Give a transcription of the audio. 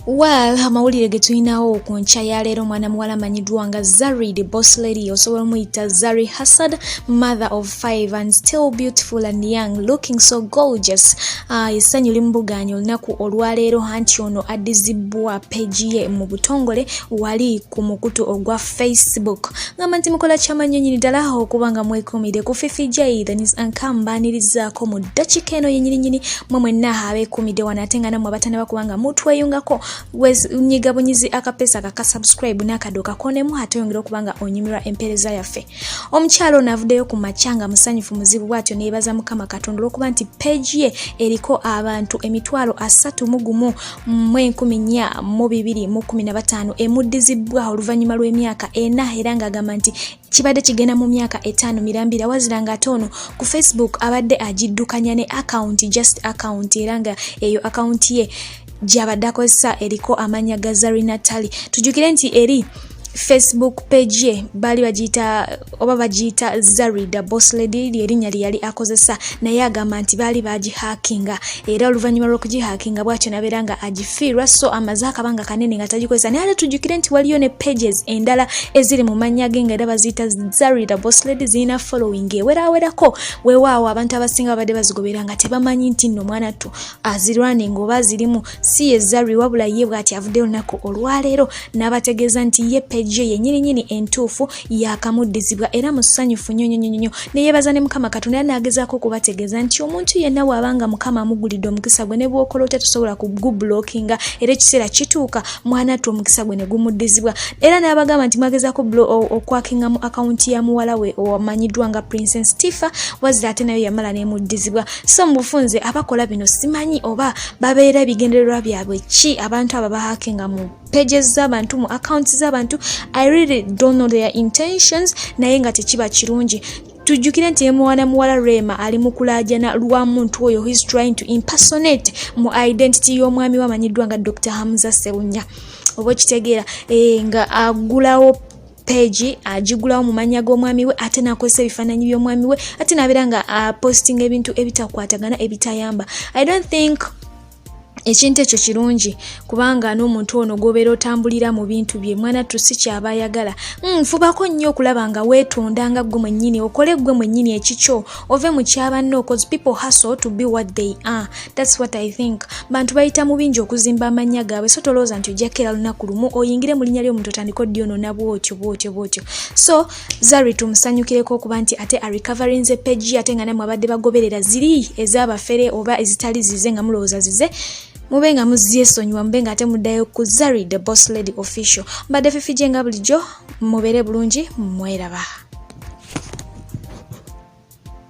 Well, amawulire ge tulinawo ku nkya ya leero, omwana muwala amanyiddwa nga Zari the Boss Lady, osobola omuyita Zari Hassan, mother of five and still beautiful and young, looking so gorgeous. Essanyu limubugaanya olunaku olwaleero anti ono addizibbwa page ye mu butongole wali ku mukutu ogwa Facebook. Ngamba nti mukola kyamanyi nyini ddala okuba nga mwekuumire ku Fifi J the News Anchor. Mbaanirizaako mu ddakiika eno yennyininyini mwe mwenna abeekuumidde wano, ate nga nammwe abatannaba kuba nga mutweyungako, nyiga bunyizi akapeesa kaka subscribe n'akadde okakoonemu, ate oyongera okuba nga onyumirwa empeereza yaffe. Omukyalo ono avuddeyo ku makya nga musanyufu muzibu bw'atyo, neyebaza Mukama Katonda olw'okuba nti page ye eriko abantu 31,415 emuddizibbwa oluvannyuma lw'emyaka 4, era ng'agamba nti kibadde kigenda mu myaka 5 mirambira. Wazira ng'ate ono ku Facebook abadde agiddukanya ne account, just account, era nga eyo account ye gy'abadde akozesa eriko amannya ga Zari Natali. Tujjukire nti eri Facebook page ye baali bagiyita oba bagiyita Zari the Boss Lady, lyerinnya lye yali akozesa, naye agamba nti baali bagihackinga, era oluvannyuma lw'okugihackinga bw'atyo nabeera nga agifiirwa. So amaze akabanga kanene nga tagikozesa. Naye ate tujjukire nti waliyo ne pages endala eziri mu mannya ge nga era baziyita Zari the Boss Lady, zirina following ewerawerako. Weewaawo abantu abasinga babadde bazigobera nga tebamanyi nti nno mwana ttu azirwaninga oba azirimu si ye Zari. Wabula ye bw'ati avuddeyo olunaku olwaleero n'abategeeza nti ye page ye yennyininyini entuufu yakamuddizibwa, era musanyufu nnyo nnyo nnyo, neyeebaza ne Mukama Katonda, era n'agezaako okubategeeza nti omuntu yenna bw'abanga Mukama amugulidde omukisa gwe, ne bw'okola otya tosobola kugublockinga, era ekiseera kituuka mwana ttu omukisa gwe ne gumuddizibwa. Era n'abagamba nti mwagezaako okuhackinga mu akawunti ya muwala we omanyiddwa nga Princess Tifa, wazira ate nayo yamala n'emuddizibwa. So mu bufunze abakola bino simanyi oba babeera ebigendererwa byabwe ki. Abantu abo bahackinga mu pages z'abantu, mu accounts z'abantu, I really don't know their intentions, naye nga tekiba kirungi. Tujjukire nti mwana muwala Rema ali mu kulaajana lwa muntu oyo who is trying to impersonate mu identity y'omwami we amanyiddwa nga Dr Hamza Sebunya, oba okitegeera, nga agulawo page, agigulawo mu mannya g'omwami we, ate n'akozesa ebifaananyi by'omwami we, ate n'abeera nga apostinga ebintu ebitakwatagana, ebitayamba. I don't think ekintu ekyo kirungi, kubanga n'omuntu ono gw'obeera otambulira mu bintu bye, mwana ttu si kyaba ayagala. Nfubako nnyo okulaba nga weetonda nga ggwe mwennyini, okole ggwe mwennyini ekikyo, ove mu kyabanno, 'cause people hustle to be what they are. That's what I think. Bantu bayita mu bingi okuzimba amannya gaabwe, so tolowooza nti ojja kukeera lunaku lumu oyingire mu linnya ly'omuntu otandika oddyonoona bwotyo bwotyo bwotyo. So Zari tumusanyukireko okuba nti ate arecoverinze page, ate nga nammwe abadde bagoberera ziri ez'abafere oba ezitali zize nga mulowooza zize, mube nga muzyesonyiwa, mube nga ate muddayo ku Zari the Boss Lady Official. Mbadde Fifi J nga bulijjo, mubeere bulungi, mweraba.